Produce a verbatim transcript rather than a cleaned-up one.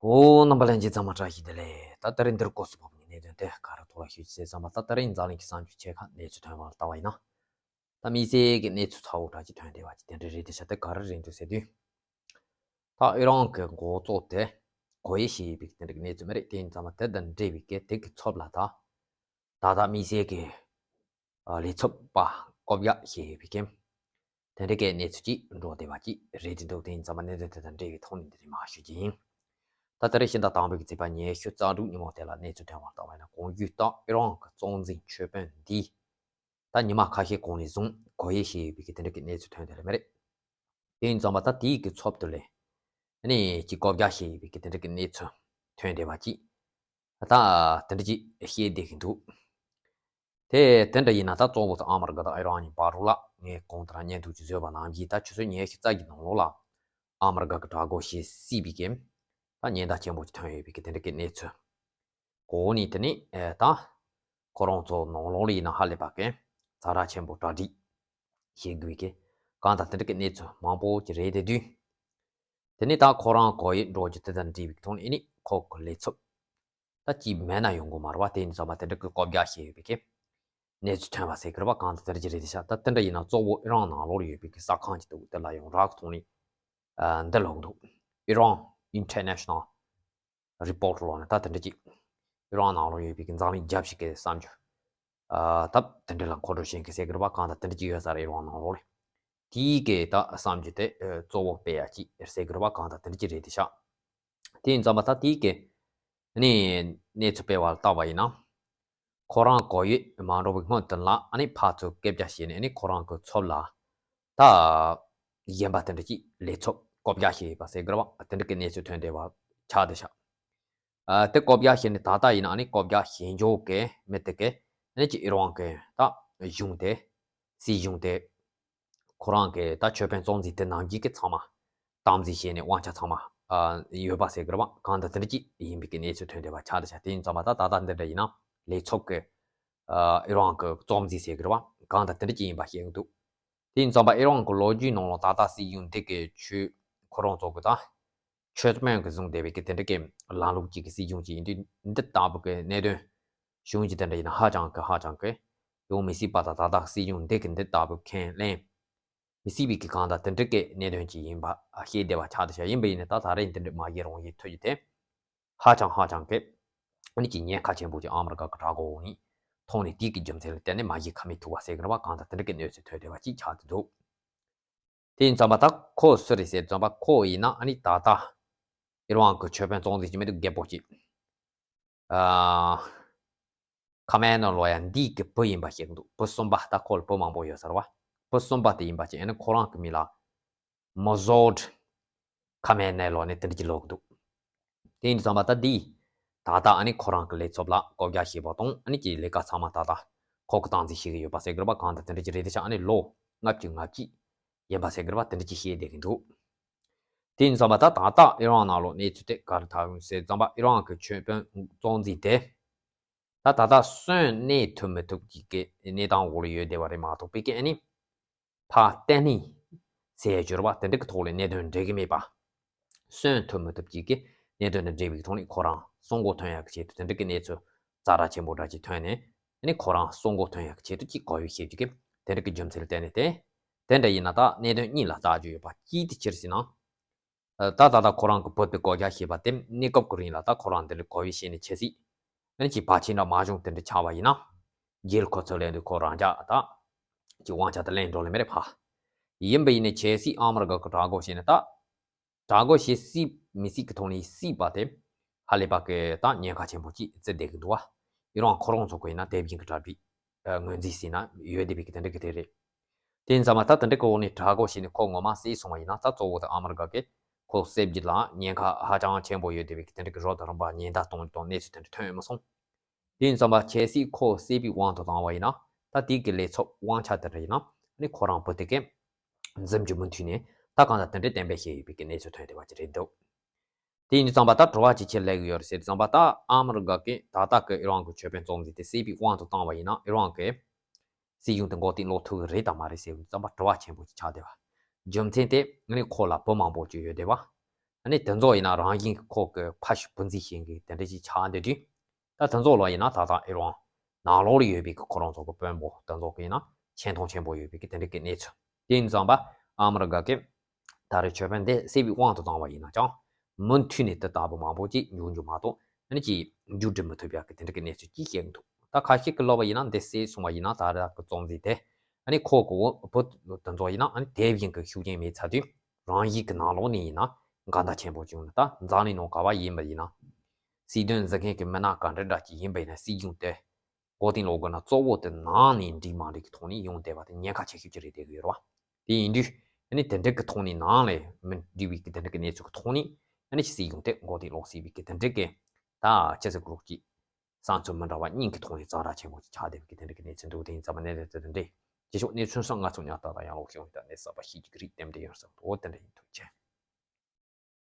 ཨོ། རྣམ་པ་ལྷན་རྒྱས་ཚང་མ་བཀྲ་ཤིས་བདེ་ལེགས། ད་ད་རིང་འདིར་སྐོར་སུ་བབས་ནས་གནད་དོན་དེ་ག་རེ་ཐོག་ལ་ཞུ་ཅི་ཟེར་ཙམ་པ། ད་ད་རིང་འཛམ་གླིང་གི་གསར་འགྱུར་ཆེ་ཁག་གནས་ཚུལ་ཐོན་པར་ལྟ་བ་ཡིན་ན། ད་དམིགས་བསལ་གྱི་གནས་ཚུལ་ཚ་བོ་འདྲ་ཅིག་ཐོན་བསྡད་པ་ཅིག་དེ་འདྲ་རེད། དེ་ཤ་དེ་ག་རེ་རེད་འདུག་ཟེར་དུས། ད་ཨི་རན་གྱི་འགོ་གཙོ་དེ་གོ་ཡེ་ཞེས་ཡོད་པའི་དེ་འདྲ་གི་གནས་ཚུལ་མ་རེད། དེ་ཡིན་ཙམ་པ་དེ་དང་འབྲེལ་བའི་གི་དེ་གི་ཚབ་ལ་ད་ད་ད་དམིགས་བསལ་གྱི་ལས་ཚབ་པ་བསྐོ་བཞག་བྱས་ཡོད་པའི་གི་དེ་འདྲ་གི་གནས་ཚུལ་ཅིག་འགྲོ་བསྡད་པ་ཅིག་རེད་འདུག་དེ་ཡིན་ཙམ་པ་གནད་དོན་དེ་དང་འབྲེལ་བའི་ཐོག་ནས་འདི་རིང་མར་ཞུ་རྒྱུ་ཡིན། ད་ད་རེས་ཕྱི་ཟླ་དང་པོའི་གི་ཚེས་པ་ཉི་ཤུ་རྩ་དྲུག་ཉིན་མོ་དེ་ལ་གནས་ཚུལ་ཐོན་པར་ལྟ་བ་ཡིན་ན། གོང་ཞུས་ལྟར་ཨི་རན་གྱི་གཙོ་འཛིན་ཆོས་དཔོན་འདིས་ད་ཉི་མ་ཁ་ཤས་གོང་ནས་བཟུང་གོ་ཡེ་བྱས་ཡོད་པའི་གི་དེ་འདྲ་གི་གནས་ཚུལ་ཐོན་བསྡད་ལེ་མ་རེད། དེ་ཡིན་ཙམ་པ་ད་དེའི་གི་ཚབ་ཏུ་ལས་ཨ་ནི་ཅིག་བསྐོ་བཞག་བྱས་ཡོད་པའི་གི་དེ་འདྲ་གི་གནས་ཚུལ་ཐོན་བསྡད་པ་ཅིག་ད་དེ་འདྲ་ཅིག་བཤད་བསྡད་ཀྱི་འདུག་དེ་དེ་འདྲ་ཡིན་ན་ད་གཙོ་བོ་དེ་ཨ་མི་རི་ཀ་དང་ཨི་རན་གཉིས་བར་རུ་ལ་ངས་གོང་དུ་རང་བརྙན་ཐུང་ཅིག་བཟོས་པ་ནང་བཞིན་ད་ཆུ་ཚོད་ཉི་ཤུ་རྩ་གཅིག་ནང་ལོགས་ལ་ཨ་མི་རི་ཀ་གི་དྲག་རྒོལ་བྱེད་སྲིད་པའི་གི་ད་ཉེན་བརྡ་ཆེན་པོ་ཅིག་ཐོན་ཡོད་པའི་གི་དེ་འདྲ་གི་གནས་ཚུལ། གོ་ནི་དེ་ནི་ཨེ་ད་ཁོ་རང་ཚོ་ནང་ལོགས་ལ་ཡིན་ན་ཧ་ལས་པ་གི་ཛ་དྲག་ཆེན་པོ་གྲ་སྒྲིག་བྱེད་དགོས་གི་གང་དང་དེ་འདྲ་གི་གནས་ཚུལ་མང་པོ་ཅིག་རེད་དེ་དུས། དེ་ནི་ད་ཁོ་རང་གོ་ཡེ་འགྲོ་རྒྱུ་དེ་དང་འབྲེལ་བའི་ཐོག་ནས་ཨ་ནི་ཁོ་གི་ལས་ཚབ་ད་ཅིག་མེད་ན་ཡོང་གི་མ་རེད་བ། དེ་ཡིན་ཙམ་པ་དེ་འདྲ་གི་བསྐོ་བཞག་བྱས་ཡོད་པའི་གི་གནས་ཚུལ་ཐོན་པ་ཟེར་གི་རེད་བ། གང་དང་དེ་འདྲ་ཅིག་རེད་དེ་ཤ། ད་དེ་འདྲ་ཡིན་ན་གཙོ་བོ་ཨི་རན་ནང་ལོགས་ལ་ཡོད་པའི་གི་གསར་ཁང་ཅིག་འདུག་དེ་ལ་ཡང་རག་ཐོག་ནས་ཨ་འདི་ལོག་འདུག Iran International Report ལོག་ནས་ད་དེ་འདྲ་ཅིག་ཨི་རན་ནང་ལོགས་ཡོད་པའི་གི་འཛམ་གླིང་རྒྱབ་ཤིག་གི་གསར་འགྱུར་ཨ་ད་དེ་འདྲ་ལ་མཁོ་སྤྲོད་བྱེད་མཁན་ཟེར་གི་རེད་བ། གང་དང་དེ་འདྲ་ཅིག་ཡོད་ས་རེད། ཨི་རན་ནང་ལོགས་ལ་དེའི་གི་ད་གསར་འགྱུར་དེ་ཨ་གཙོ་བོ་སྤེལ་ཡ་ཅིག་ཟེར་གི་རེད་བ། གང་དང་དེ་འདྲ་ཅིག་རེད་དེ་ཤ། དེ་ཡིན་ཙམ་པ་ད་དེའི་གི་ནི་གནས་ཚུལ་སྤེལ་བ་ལ་བལྟས་པ་ཡིན་ན། ཁོ་རང་གོ་ཡེ་མ་འགྲོ་བའི་སྔོན་དུ་ལ་ཨ་ནི་ཕར་ཚུར་སྐད་ཆ་བཤད་ནས་ཨ་ནི་ཁོ་རང་གི་ཚབ་ལ་ད་གཞན་པ་དེ་འདྲ་ཅིག་ལས་ཚབ་བསྐོ་བཞག་བྱས་ཡོད་པ་ཟེར་གི་རེད་བ། དེ་འདྲ་གི་གནས་ཚུལ་ཐོན་བསྡད་པ་ཆགས་བསྡད་ཤག་ཨ་དེ་བསྐོ་བཞག་བྱས་ནས་ད་ལྟ་ཡིན་ན་ཨ་ནི་བསྐོ་བཞག་བྱེད་འཇོག་གི་མི་དེ་གི་ཨ་ནི་ཅིག་ཨི་རན་གི་ད་གཞུང་དེ་སྲིད་གཞུང་དེ་ཁོ་རང་གི་ད་ཆོས་དཔོན་གཙོ་འཛིན་དེ་ནང་གི་གི་ཚང་མ་དམ་འཛིན་བྱས་ནས་དབང་ཆ་ཚང་མ་ཨ་ཡོད་པ་ཟེར་གི་རེད་བ། གང་ལྟར་དེ་འདྲ་ཅིག་ཡིན་པའི་གི་གནས་ཚུལ་ཐོན་བསྡད་པ་ཆགས་བསྡད་ཤག་དེ་ཡིན་ཙམ་པ་ད་ད་ལྟ་འདི་འདྲ་ཡིན་ན་ལས་ཚབ་གི་ཨ་ཨི་རན་གི་གཙོ་འཛིན་ཟེར་གི་རེད་བ། གང་ལྟར་དེ་འདྲ་ཅིག་ཡིན་པ་བཤད་གི་འདུག་དེ་ཡིན་ཙམ་པ་ཨི་རན་གི་ལོ་རྒྱུས་ནང་ལ་ད་ལྟ་སྲིད་གཞུང་འདི་གི་ཆོས་ཁོ་རང་ཚོ་གི་ད་ཆོས་དཔོན་གི་བཟུང་བསྡད་པའི་གི་དེ་འདྲ་གི་ལམ་ལུགས་ཅིག་གི་སྲིད་གཞུང་ཅིག་ཡིན་དུས། འདི་ལྟ་བུ་གི་གནད་དོན་གཞུང་གི་དེ་འདྲ་ཡིན་ན་ཧ་ཅང་གི་ཧ་ཅང་གི་ཡོང་མི་སྲིད་པ་དང་། ད་ལྟ་སྲིད་གཞུང་འདི་གི་འདི་ལྟ་བུ་ཁས་ལེན་མི་སྲིད་པའི་གི་གང་ལྟར་དེ་འདྲ་གི་གནད་དོན་ཅིག་ཡིན་པ་ཤེས་བསྡད་པ་ཆགས་བསྡད་ཤག་ཡིན་པ་ཡིན་ན་ད་ད་རེས་འདི་འདྲ་མ་བྱེད་རང་བྱེད་ཐུབ་རྒྱུ་དེ་ཧ་ཅང་ཧ་ཅང་གི་ཨ་ནི་ཅིག་ཉེན་ཁ་ཆེན་པོ་ཅིག་ཨ་མི་རི་ཀ་གི་དྲག་རྒོལ་འོག་ནས་ཐོག་ནས་དེའི་གི་རྒྱུ་མཚན་ལ་བརྟེན་ནས་མ་བྱེད་ཁ་མི་ཐུབ་པ་ཟེར་གི་རེད་བ། གང་ལྟར་དེ་འདྲ་གི་གནས་ཚུལ་ཐོན་བསྡད་པ་ཅིག་ཆགས་བསྡད་འདུག་དེ་ཡིན་ཙམ་པ་ད་ཁོ་སུ་རེད་ཟེར་ཙམ་པ་ཁོ་ཡིན་ན་ཨ་ནི་ད་ལྟ་ཨི་རན་གི་ཆོས་དཔོན་གཙོ་འཛིན་ཅིག་མི་འདུག་རྒད་པོ་ཅིག་ཨ་ཁ་མེ་ནོ་ལོ་ཡ་འདི་གི་བུ་ཡིན་པ་ཞིག་འདུག་བུ་གསུམ་པ། ད་ཁོ་ལ་བུ་མང་པོ་ཡོད་ས་རེད་བ། བུ་གསུམ་པ་དེ་ཡིན་པ་ཅིག་ཨ་ནི་ཁོ་རང་གི་མིང་ལ་མོ་ཟོད་ཁ་མེ་ནེ་ལོ་ནི་དེ་འདྲ་ཅིག་ལབ་ཀྱི་འདུག་དེ་ཡིན་དུས་ཙམ་པ་ད་འདི་ད་ལྟ་ཨ་ནི་ཁོ་རང་གི་ལས་ཚབ་ལ་བསྐོ་བཞག་བྱས་པ་དང་། ཨ་ནི་ཀྱི་ལས་ཀ་ཚང་མ་ད་ལྟ་ཁོ་གི་སྟངས་འཛིན་བྱེད་ཀྱི་ཡོད་པ་ཟེར་གི་རེད་བ། གང་ལྟར་དེ་འདྲ་ཅིག་རེད་དེ་ཤག་ཨ་ནི་ལོ་ལྔ་བཅུ་ང་གཅིག་ཡིན་པ་ཟེར་གི་རེད་བ། དེ་འདྲ་ཅིག་བཤད་བསྡད་ཀྱི་འདུག་དེ་ཡིན་ཙམ་པ་ད་ད་ལྟ་ཨི་རན་ནང་ལོགས་གནས་ཚུལ་དེ་ག་རེ་ཐག་ཡོང་ཟེར་ཙམ་པ། ཨི་རན་གྱི་ཆོས་དཔོན་གཙོ་འཛིན་དེ་ད་ད་ལྟ་གསོན་གནས་ཐུབ་མི་ཐུབ་ཀྱི་གི་གནས་སྟངས་འོག་ལ་ཡོད་བསྡད་པ་རེད་མ་གཏོགས། པའི་གི་ཨ་ནི་ཕར་བསྟེན་ནས་ཟེར་ཡ་གྱུར་པ་དེ་འདྲ་གི་ཐོག་ལ་གནད་དོན་འགྲིག་གི་མེད་པ། གསོན་ཐུབ་མི་ཐུབ་ཀྱི་གི་གནད་དོན་དང་འབྲེལ་བའི་ཐོག་ནས་ཁོ་རང་སྲུང་འཁོར་ཐོན་ཡག་གི་ཆེད་དུ་དེ་འདྲ་གི་གནས་ཚུལ་ཛ་དྲག་ཆེན་པོ་འདྲ་ཅིག་ཐོན་ནས། ཨ་ནི་ཁོ་རང་སྲུང་འཁོར་ཐོན་ཡག་གི་ཆེད་དུ་ཅིག་གོ་ཡུལ་ཤེས་ཀྱི་གི་དེ་འདྲ་གི་རྒྱུ་མཚན་ལ་བརྟེན་ནས་དེ། དེ་འདྲ་ཡིན་ན་ད་གནད་དོན་གཉིས་ལ་བརྟག་རྒྱུ་ཡོད་པ། གཅིག་དེ་ཅི་རེད་ཟེར་ན། ད་ད་ལྟ་ཁོ་རང་གི་བུ་དེ་བསྐོ་བཞག་བྱས་པ་དེ་གནས་སྐབས་ཀྱི་རིང་ལ་ད་ཁོ་རང་འདི་འདྲ་གོ་ཡུལ་ཤེས་ནས་ཆེ་སྲིད། ཨ་ནི་ཅིག་བར་ཆད་འདྲ་མ་བྱུང་དེ་འདྲ་ཆགས་པ་ཡིན་ན། རྗེས་ལ་ཁོ་ཚོ་ལས་འདི་ཁོ་རང་ཅག་ད་ཅིག་དབང་ཆ་དེ་ལེན་འགྲོ་ལེ་མི་རེད་ཕ། ཡིན་པ་ཡིན་ནས་ཆེ་སྲིད་ཨ་མི་རི་ཀ་གི་དྲག་རྒོལ་བྱས་ནས་ད། དྲག་རྒོལ་བྱེད་སྲིད་མི་སྲིད་ཀྱི་ཐོག་ནས་སྲིད་པ་དེ་ཧ་ལས་པ་གི་ད་ཉེན་ཁ་ཆེན་པོ་ཅིག་བརྩི་བསྡད་ཀྱི་འདུག་བ། ཨི་རན་ཁོ་རང་ཚོ་གི་ཡིན་ན་དེ་བཞིན་གྱི་གྲ་སྒྲིག་ངོས་འཛིན་བྱས་ན་ཡོད་བསྡད་པའི་གི་དེ་འདྲ་གི་དེ་རེད། དེ་ཡིན་ཙང་མ་ད་དེ་འདྲ་གི་འོག་ནས་དྲག་རྒོལ་བྱས་ནས་ཁོ་ངོ་མ་བསད་སོང་བ་ཡིན་ན། ད་གཙོ་བོ་དེ་ཨ་མི་རི་ཀ་གི་ཁོ་བསད་རྒྱུ་ལ་ཉེན་ཁ་ཧ་ཅང་ཆེན་པོ་ཡོད་བསྡད་པའི་གི་དེ་འདྲ་གི་རོ་དང་རིམ་པ་ཉེན་བརྡ་གཏོང་གི་དང་གནས་ཚུལ་དེ་འདྲ་ཐོན་ཡོད་མ་སོང་། དེ་ཡིན་ཙང་མ་ཆེ་སྲིད་ཁོ་བསད་པའི་དབང་དུ་བཏང་བ་ཡིན་ན། ད་དེ་གི་ལས་ཚབ་དབང་ཆ་དེ་འདྲ་ཡིན་ན་ཨ་ནི་ཁོ་རང་བུ་དེ་གས་འཛིན་རྒྱུ་མུ་མཐུད་ནས་ད་གང་ལྟར་དེ་འདྲའི་གཏན་འབེབས་བྱས་ཡོད་པའི་གི་གནས་ཚུལ་ཐོན་བསྡད་པ་ཅིག་རེད་འདུག་དེ་ཡིན་དུས་ཙམ་པ་ད་དྲི་བ་ཅིག་ཁྱེད་སླེབས་ཀྱི་ཡོད་རེད་ཟེར་དུས་ཙམ་པ། ད་ཨ་མི་རི་ཀ་གི་ད་ལྟ་གི་ཨི་རན་གི་ཆོས་དཔོན་གཙོ་འཛིན་དེ་བསད་པའི་དབང་དུ་བཏང་བ་ཡིན་ན་ཨི་རན་གི་སྲིད་གཞུང་དེ་འགོ་རྟིང་སློག་ཐུབ་ཀྱི་རེད་དམ་མ་རེད་ཟེར་དུས་ཙམ་པ་དྲི་བ་ཆེན་པོ་ཅིག་ཆགས་བསྡད་པ། རྒྱུ་མཚན་དེ་ཨ་ནི་ཁོ་ལ་བུ་མང་པོ་ཅིག་ཡོད་བསྡད་པ། ཨ་ནི་དེ་ཚོ་ཡིན་ན་རང་བཞིན་གྱི་ཁོ་གི་ཕ་ཤུལ་བུ་འཛིན་བྱེད་མཁན་དེ་འདྲ་ཞིག་ཆགས་བསྡད་དུས། ད་དེ་ཚོ་ལ་ཡིན་ན་ད་ལྟ་ཨི་རན་ནང་ལོགས་ལ་ཡོད་པའི་གི་ཁོ་རང་ཚོ་གི་དཔོན་པོ་དེ་ཚོ་གི་ཡིན་ན་ཆེ་མཐོང་ཆེན་པོ་ཡོད་པའི་གི་དེ་འདྲ་གི་གནས་ཚུལ། དེ་ཡིན་ཙང་པ་ཨ་མི་རི་ཀ་གི་ད་རེས་ཆོས་དཔོན་དེ་བསད་པའི་དབང་དུ་བཏང་བ་ཡིན་ན་ཅང་མུ་མཐུད་ནས་དེ་ལྟ་བུ་མང་པོ་ཅིག་འབྱུང་རྒྱུ་མ་གཏོགས། ཨ་ནི་ཅིག་མཇུག་སྒྲིལ་མི་ཐུབ་ཡག་གི་དེ་འདྲ་གི་གནས་ཚུལ་ཅིག་བཤད་གི་འདུག་ད་ཁ་ཤས་ཀྱི་ལབ་པ་ཡིན་ན་འདི་བསད་སོང་བ་ཡིན་ན་ད་རེས་ཀྱི་རྩོམ་འཛིན་དེ་ཨ་ནི་ཁོ་གི་བུ་དེ་ཚོ་ཡིན་ན་ཨ་ནི་དེ་བཞིན་གྱི་ཤུགས་རྐྱེན་མེད་ཚར་དུས་རང་ཡིག་གི་ནང་ལོགས་ནས་ཡིན་ན་འགལ་ཟླ་ཆེན་པོ་བྱུང་ནས། ད་འཛམ་གླིང་ནང་ག་བ་ཡིན་པ་ཡིན་ན་སྲིད་དོན་འཛིན་མཁན་གྱི་མི་སྣ་ག་འདྲ་འདྲ་ཅིག་ཡིན་པ་ཡིན་ན་སྲིད་གཞུང་དེ་མགོ་རྟིང་སློག་དགོས་ན་གཙོ་བོ་དེ་ནང་ནས་འགྲིག་མ་འགྲིག་གི་ཐོག་ནས་ཡོང་བསྡད་པ་དེ་ཉེན་ཁ་ཆེ་ཤོས་ཅིག་རེད་བསྡད་ཀྱི་ཡོད་རེད་བ། དེ་ཡིན་དུས་ཨ་ནི་དེ་འདྲ་གི་ཐོག་ནས་ནང་ལ་མི་འགྲིག་པའི་གི་དེ་འདྲ་གི་གནས་ཚུལ་གི་ཐོག་ནས་ཨ་ནི་སྲིད་གཞུང་དེ་མགོ་རྟིང་སློག་སྲིད་པའི་གི་དེ་འདྲ་གི་ད་ཅི་ཟེར་དགོས་ཀྱི་བསམ་ཚུལ་མི་འདྲ་བ་གཉིས་ཀྱི་ཐོག་ནས་ཛ་དྲག་ཆེན་པོ་ཅིག་ཆགས་བསྡད་པའི་གི་དེ་འདྲ་གི་གནས་ཚུལ་འདུག་དེ་ཡིན་ཙང་མ་གནས་ལས་དེ་འདྲ་རེད། རྗེས་ཕྱོགས་གནས་ཚུལ་སོགས་ང་ཚོ་ཉག་ཏག་ཏག་ཡང་ལོག་ཤེས་ཡོང་ད་གནས་ས་པ་ཤེས་ཀྱི་རིགས་ལྟེམ་དེ་ཡོང་ས་འདུག་དེ་འདྲ་ཡིན། ཐུགས་རྗེ་ཆེ།